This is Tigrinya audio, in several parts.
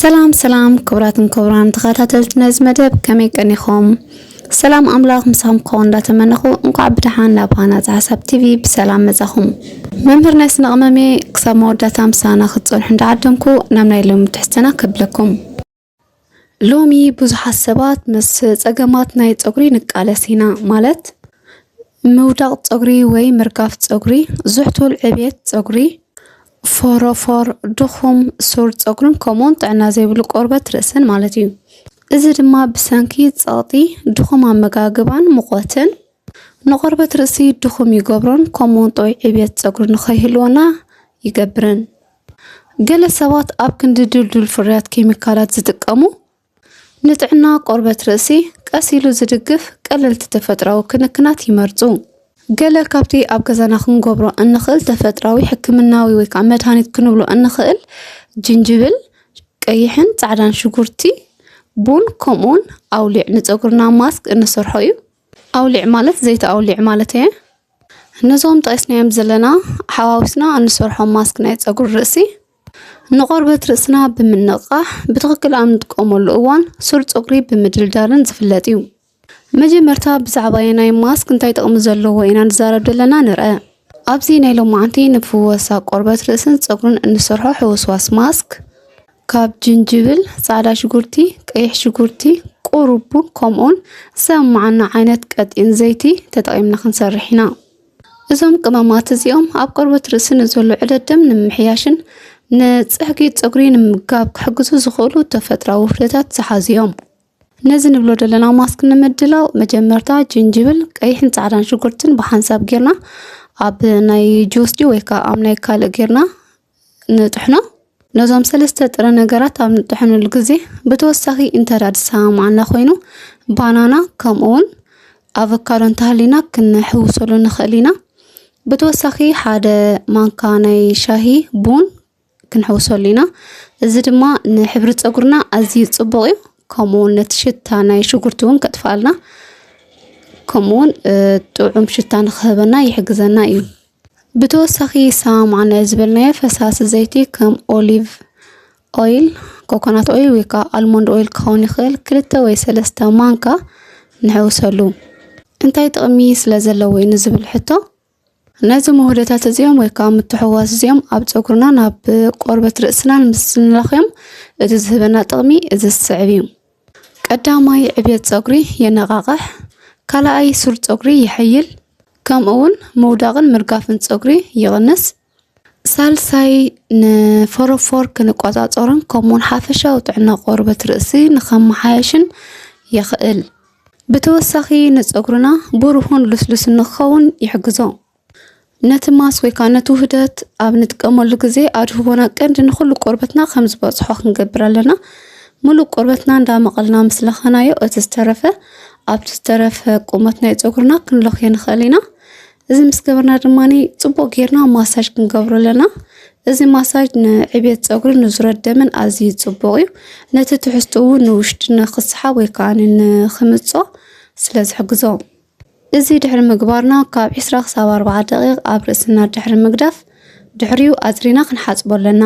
ሰላም ሰላም፣ ክቡራትን ክቡራን ተኸታተልቲ ነዚ መደብ፣ ከመይ ቀኒኹም? ሰላም ኣምላኽ ምሳኹም ክኸውን እንዳተመነኹ፣ እንኳዕ ብደሓን ናብ ሃናጺ ሓሳብ ቲቪ ብሰላም መጻኹም። መምህር ናይ ስነ ቅመሜ፣ ክሳብ መወዳእታ ምሳና ክትጸንሑ እንዳዓደምኩ ናብ ናይ ሎሚ ትሕዝቶና ከብለኩም። ሎሚ ብዙሓት ሰባት ምስ ጸገማት ናይ ጸጉሪ ንቃለስ ኢና፣ ማለት ምውዳቕ ጸጉሪ ወይ ምርጋፍ ጸጉሪ፣ ዝሕቱል ዕብየት ጸጉሪ፣ ፎሮፎር፣ ድኹም ሱር ጸጉርን ከምኡውን ጥዕና ዘይብሉ ቆርበት ርእስን ማለት እዩ። እዚ ድማ ብሰንኪ ጸቕጢ፣ ድኹም ኣመጋግባን ሙቐትን ንቆርበት ርእሲ ድኹም ይገብሮን ከምኡውን ጥዑይ ዕብየት ጸጉሪ ንኸይህልወና ይገብርን። ገለ ሰባት ኣብ ክንዲ ድልዱል ፍርያት ኬሚካላት ዝጥቀሙ፣ ንጥዕና ቆርበት ርእሲ ቀስ ኢሉ ዝድግፍ ቀለልቲ ተፈጥራዊ ክንክናት ይመርጹ። ገለ ካብቲ ኣብ ገዛና ክንገብሮ እንኽእል ተፈጥራዊ ሕክምናዊ ወይ ከዓ መድሃኒት ክንብሎ እንኽእል ጅንጅብል፣ ቀይሕን ጻዕዳን ሽጉርቲ፣ ቡን ከምኡውን ኣውሊዕ ንጸጉርና ማስክ እንሰርሖ እዩ። ኣውሊዕ ማለት ዘይቲ ኣውሊዕ ማለት እየ። ነዞም ጠቒስናዮም ዘለና ሓዋዊስና እንሰርሖ ማስክ ናይ ጸጉሪ ርእሲ ንቆርበት ርእስና ብምንቕቓሕ ብትኽክል ኣብ ንጥቀመሉ እዋን ሱር ጸጉሪ ብምድልዳልን ዝፍለጥ እዩ። መጀመርታ ብዛዕባ ናይ ማስክ እንታይ ጥቕሚ ዘለዎ ኢና ንዛረብ ዘለና ንርአ። ኣብዚ ናይ ሎማዓንቲ ንፍወሳ ቆርበት ርእስን ጸጉርን እንሰርሖ ሕውስዋስ ማስክ ካብ ጅንጅብል፣ ጻዕዳ ሽጉርቲ፣ ቀይሕ ሽጉርቲ፣ ቁሩብ ቡን ከምኡውን ዝሰማማዓና ዓይነት ቀጢን ዘይቲ ተጠቒምና ክንሰርሕ ኢና። እዞም ቅመማት እዚኦም ኣብ ቆርበት ርእሲ ንዘሎ ዕደት ደም ንምምሕያሽን ንጽሕጊ ጸጉሪ ንምምጋብ ክሕግዙ ዝኽእሉ ተፈጥራዊ ውህደታት ዝሓዙ እዮም። ነዚ ንብሎ ዘለና ማስክ ንምድላው መጀመርታ ጅንጅብል፣ ቀይሕን ጻዕዳን ሽጉርትን ብሓንሳብ ጌርና ኣብ ናይ ጁስ ድዩ ወይ ከዓ ኣብ ናይ ካልእ ጌርና ንጥሕኖ። ነዞም ሰለስተ ጥረ ነገራት ኣብ ንጥሕነሉ ግዜ ብተወሳኺ እንተ ደኣ ዝሰማማዓና ኮይኑ ባናና ከምኡውን ኣቮካዶ እንተሃሊና ክንሕውሰሉ ንኽእል ኢና። ብተወሳኺ ሓደ ማንካ ናይ ሻሂ ቡን ክንሕውሰሉ ኢና። እዚ ድማ ንሕብሪ ጸጉርና ኣዝዩ ጽቡቕ እዩ። ከምኡውን ነቲ ሽታ ናይ ሽጉርቲ እውን ከጥፍኣልና ከምኡውን ጥዑም ሽታ ንኽህበና ይሕግዘና እዩ። ብተወሳኺ ይሰማማዓና እዩ ዝበልናዮ ፈሳሲ ዘይቲ ከም ኦሊቭ ኦይል፣ ኮኮናት ኦይል ወይ ከዓ ኣልሞንድ ኦይል ክኸውን ይኽእል። ክልተ ወይ ሰለስተ ማንካ ንሕውሰሉ። እንታይ ጥቕሚ ስለ ዘለዎ እዩ ንዝብል ሕቶ፣ ነዚ ውህደታት እዚኦም ወይ ከዓ ምትሕውዋስ እዚኦም ኣብ ፀጉርና ናብ ቆርበት ርእስና ምስ ንለኽዮም እቲ ዝህበና ጥቕሚ እዚ ዝስዕብ እዩ። ቀዳማይ ዕብየት ፀጉሪ የነቓቕሕ፣ ካልኣይ ሱር ፀጉሪ የሐይል፣ ከምኡ እውን ምውዳቕን ምርጋፍን ፀጉሪ ይቕንስ፣ ሳልሳይ ንፎሮፎር ክንቆፃፀሮን ከምኡውን ሓፈሻዊ ጥዕና ቆርበት ርእሲ ንኸመሓየሽን የኽእል። ብተወሳኺ ንፀጉርና ብሩህን ልስሉስን ንክኸውን ይሕግዞ። ነቲ ማስክ ወይ ከዓ ነቲ ውህደት ኣብ ንጥቀመሉ ግዜ ኣድህቦና ቀንዲ ንኹሉ ቆርበትና ከም ዝበፅሖ ክንገብር ኣለና። ሙሉእ ቆርበትና እንዳመቐልና ምስ ለኸናዮ እቲ ዝተረፈ ኣብቲ ዝተረፈ ቁመት ናይ ፀጉርና ክንለኽዮ ንኽእል ኢና። እዚ ምስ ገበርና ድማ ፅቡቕ ጌርና ማሳጅ ክንገብሮ ኣለና። እዚ ማሳጅ ንዕብየት ፀጉሪ ንዙረት ደምን ኣዝዩ ፅቡቕ እዩ። ነቲ ትሕዝትኡ እውን ንውሽጢ ንክስሓብ ወይ ከዓ ንክምፆ ስለ ዝሕግዞ። እዚ ድሕሪ ምግባርና ካብ ዒስራ ክሳብ ኣርባዓ ደቂቕ ኣብ ርእስና ድሕሪ ምግዳፍ ድሕሪኡ ኣፅሪና ክንሓፅቦ ኣለና።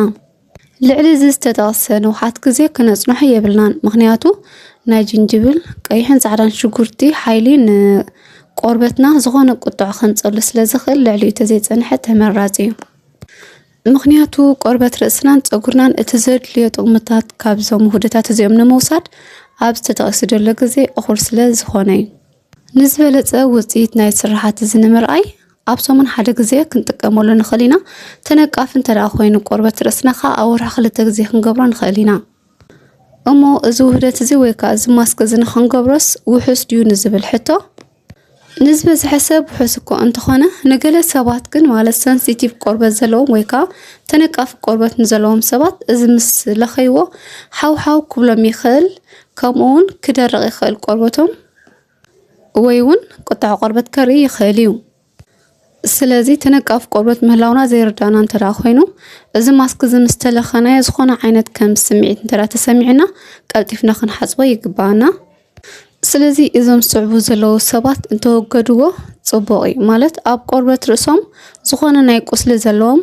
ልዕሊ እዚ ዝተጠቕሰ ንውሓት ግዜ ክነፅንሖ የብልናን፣ ምኽንያቱ ናይ ጅንጅብል፣ ቀይሕን ፃዕዳን ሽጉርቲ ሓይሊ ንቆርበትና ዝኾነ ቁጥዖ ከምፀሉ ስለ ዝኽእል ልዕሊኡ ተዘይፀንሐ ተመራፂ እዩ። ምኽንያቱ ቆርበት ርእስናን ፀጉርናን እቲ ዘድልዮ ጥቕምታት ካብዞም ውህደታት እዚኦም ንምውሳድ ኣብዚ ተጠቒሱ ዘሎ ግዜ እኹል ስለ ዝኾነ እዩ። ንዝበለፀ ውፅኢት ናይ ስርሓት እዚ ንምርኣይ ኣብ ሰሙን ሓደ ግዜ ክንጥቀመሉ ንኽእል ኢና። ተነቃፊ እንተ ደኣ ኮይኑ ቆርበት ርእስና ከዓ ኣብ ወርሒ ክልተ ግዜ ክንገብሮ ንኽእል ኢና። እሞ እዚ ውህደት እዚ ወይ ከዓ እዚ ማስክ እዚ ንኽንገብሮስ ውሑስ ድዩ ንዝብል ሕቶ፣ ንዝበዝሐ ሰብ ውሑስ እኮ እንተኾነ፣ ንገለ ሰባት ግን፣ ማለት ሰንሲቲቭ ቆርበት ዘለዎም ወይ ከዓ ተነቃፊ ቆርበት ንዘለዎም ሰባት፣ እዚ ምስ ለኸይዎ ሓውሓው ክብሎም ይኽእል፣ ከምኡ እውን ክደርቕ ይኽእል ቆርበቶም፣ ወይ እውን ቁጥዐ ቆርበት ከርኢ ይኽእል እዩ። ስለዚ ተነቃፊ ቆርበት ምህላውና ዘይርዳና እንተ ደኣ ኮይኑ፣ እዚ ማስክ እዚ ምስ ተለኸናዮ ዝኾነ ዓይነት ከም ስምዒት እንተ ደኣ ተሰሚዑና፣ ቀልጢፍና ክንሓጽቦ ይግባኣና። ስለዚ እዞም ዝስዕቡ ዘለዉ ሰባት እንተወገድዎ ጽቡቕ እዩ። ማለት ኣብ ቆርበት ርእሶም ዝኾነ ናይ ቁስሊ ዘለዎም፣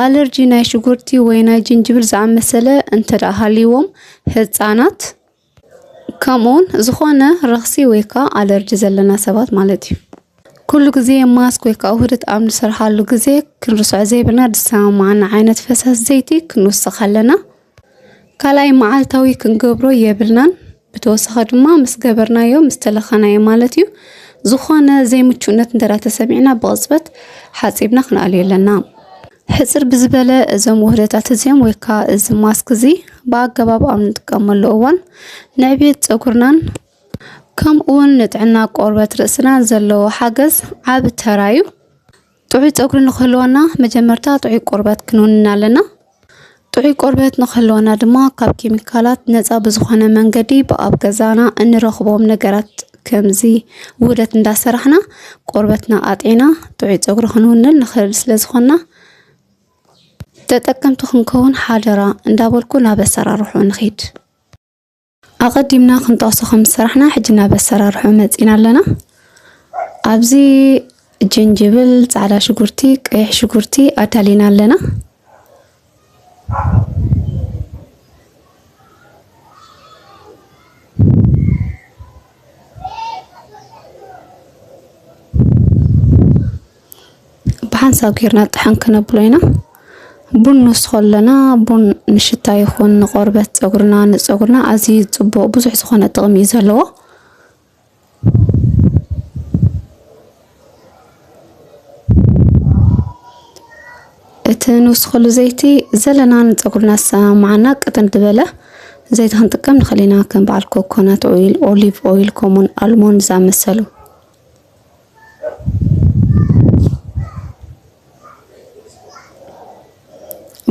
ኣለርጂ ናይ ሽጉርቲ ወይ ናይ ጅንጅብል ዝኣመሰለ እንተ ደኣ ሃልይዎም፣ ህጻናት፣ ከምኡውን ዝኾነ ረኽሲ ወይ ከኣ ኣለርጂ ዘለና ሰባት ማለት እዩ። ኩሉ ግዜ ማስክ ወይ ከኣ ውህደት ኣብ ንሰርሓሉ ግዜ ክንርስዖ ዘይብልና ዝሰማማዓና ዓይነት ፈሳሲ ዘይቲ ክንውስኽ ኣለና። ካልኣይ መዓልታዊ ክንገብሮ የብልናን። ብተወሳኺ ድማ ምስ ገበርናዮ፣ ምስ ተለኸናዮ ማለት እዩ፣ ዝኾነ ዘይምቹእነት እንተ ተሰሚዕና ብቕጽበት ሓጺብና ክንኣልዮ ኣለና። ሕጽር ብዝበለ እዞም ውህደታት እዚኦም ወይ ከኣ እዚ ማስክ እዚ ብኣገባብ ኣብ ንጥቀመሉ እዋን ንዕብየት ጸጉርናን ከምኡ እውን ንጥዕና ቆርበት ርእስናን ዘለዎ ሓገዝ ዓቢ ተራ እዩ። ጥዑይ ጸጉሪ ንኽህልወና መጀመርታ ጥዑይ ቆርበት ክንውንን ኣለና። ጥዑይ ቆርበት ንኽህልወና ድማ ካብ ኬሚካላት ነጻ ብዝኾነ መንገዲ ብኣብ ገዛና እንረኽቦም ነገራት ከምዚ ውህደት እንዳሰራሕና ቆርበትና ኣጥዒና ጥዑይ ጸጉሪ ክንውንን ንኽእል ስለ ዝኾንና ተጠቀምቲ ክንከውን ሓደራ እንዳበልኩ ናብ ኣሰራርሖ ንኺድ። ኣቐዲምና ክንጠቕሶ ከም ዝሰራሕና ሕጂ ናብ ኣሰራርሖ መጺና ኣለና። ኣብዚ ጅንጅብል፣ ጻዕዳ ሽጉርቲ፣ ቀይሕ ሽጉርቲ ኣዳሊና ኣለና። ብሓንሳብ ጌርና ጥሕን ክነብሎ ኢና። ቡን ንወስኾ ኣለና። ቡን ንሽታ ይኹን ንቆርበት ጸጉርና፣ ንጸጉርና ኣዝዩ ጽቡቕ ብዙሕ ዝኾነ ጥቕሚ እዩ ዘለዎ። እቲ ንውስኸሉ ዘይቲ ዘለና ንጸጉርና ዝሰማማዓና ቅጥን ዝበለ ዘይቲ ክንጥቀም ንኽእል ኢና። ከም በዓል ኮኮናት ኦይል፣ ኦሊቭ ኦይል፣ ከምኡውን ኣልሞንድ ዝኣመሰሉ።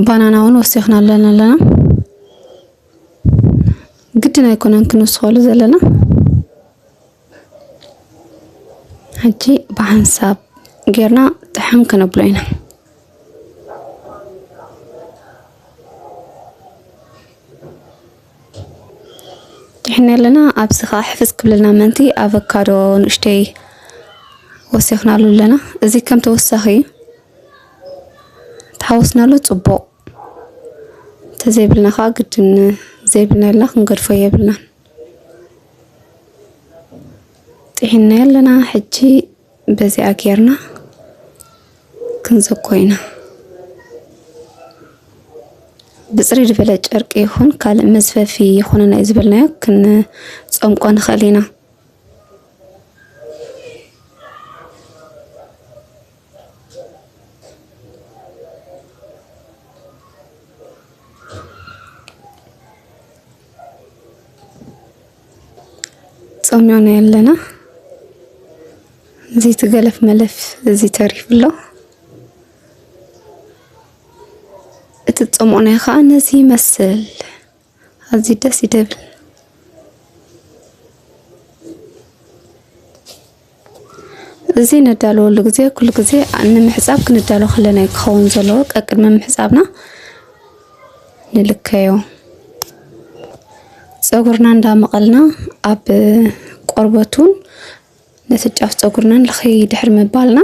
ባናና እውን ወሲኽና ኣለና ኣለና። ግድን ኣይኮነን ክንውስኸሉ ዘለና። ሕጂ ብሓንሳብ ጌርና ጥሕን ክነብሎ ኢና። ጥሒና ኣለና። ኣብዚ ኸዓ ሕፍስ ክብለልና ምእንቲ ኣቨካዶ ንእሽተይ ወሲኽናሉ ኣለና። እዚ ከም ተወሳኺ እዩ። ተሓወስናሉ ጽቡቕ። እንተዘይብልና ኸዓ ግድን ዘይብልና ኢልና ክንገድፎ የብልናን። ጥሒና ኣለና። ሕጂ በዚኣ ጌርና ክንዘኮ ኢና። ብጽሪ ዝበለ ጨርቂ ይኹን ካልእ መዝፈፊ ይኹንና እዩ ዝበልናዮ ክንጸምቆ ንኽእል ኢና። ጸሚቕና ኣለና። እዚ ትገለፍ መለፍ እዚ ተሪፉ ኣሎ። እቲ ጸሙቕናዮ ኸዓ ነዚ ይመስል። ኣዝዩ ደስ ይደብል። እዚ ነዳለወሉ ግዜ ኩሉ ግዜ ንምሕጻብ ክንዳሎ ከለና እዩ ክኸውን ዘለዎ። ቀቅድሚ ምሕጻብና ንልከዮ። ጸጉርና እንዳመቐልና ኣብ ቆርበቱን ነቲ ጫፍ ጸጉርናን ልኸይ ድሕሪ ምባልና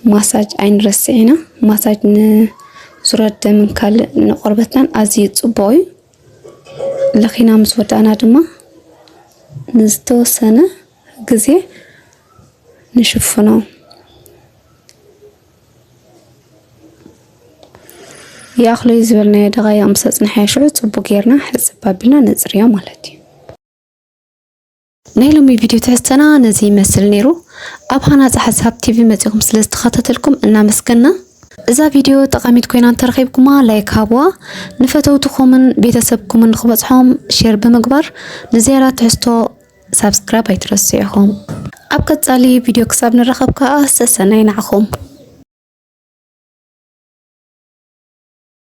ማሳጅ ኣይንረስዕ ኢና። ማሳጅ ንዙረት ደምን ካልእ ንቆርበትናን ኣዝዩ ጽቡቕ እዩ። ለኺና ምስ ወዳእና ድማ ንዝተወሰነ ግዜ ንሽፍኖ። ይኣኽሎ እዩ ዝበልናዮ ደቓይቕ ምስ ኣጽናሕዮ ሽዑ ጽቡቕ ጌርና ሕጽብ ኣቢልና ነጽርዮ ማለት እዩ። ናይ ሎሚ ቪድዮ ትሕዝቶና ነዚ ይመስል ነይሩ። ኣብ ሃናጺ ሓሳብ ቲቪ መጺኹም ስለ ዝተኸታተልኩም እናመስገና። እዛ ቪድዮ ጠቓሚት ኮይና እንተረኺብኩማ ላይክ ሃብዋ። ንፈተውትኹምን ቤተሰብኩምን ንኽበጽሖም ሼር ብምግባር ንዝያዳ ትሕዝቶ ሳብስክራይብ ኣይትረስዑ ኢኹም። ኣብ ቀጻሊ ቪድዮ ክሳብ ንራኸብ ከኣ ሰሰናይ ንዓኹም።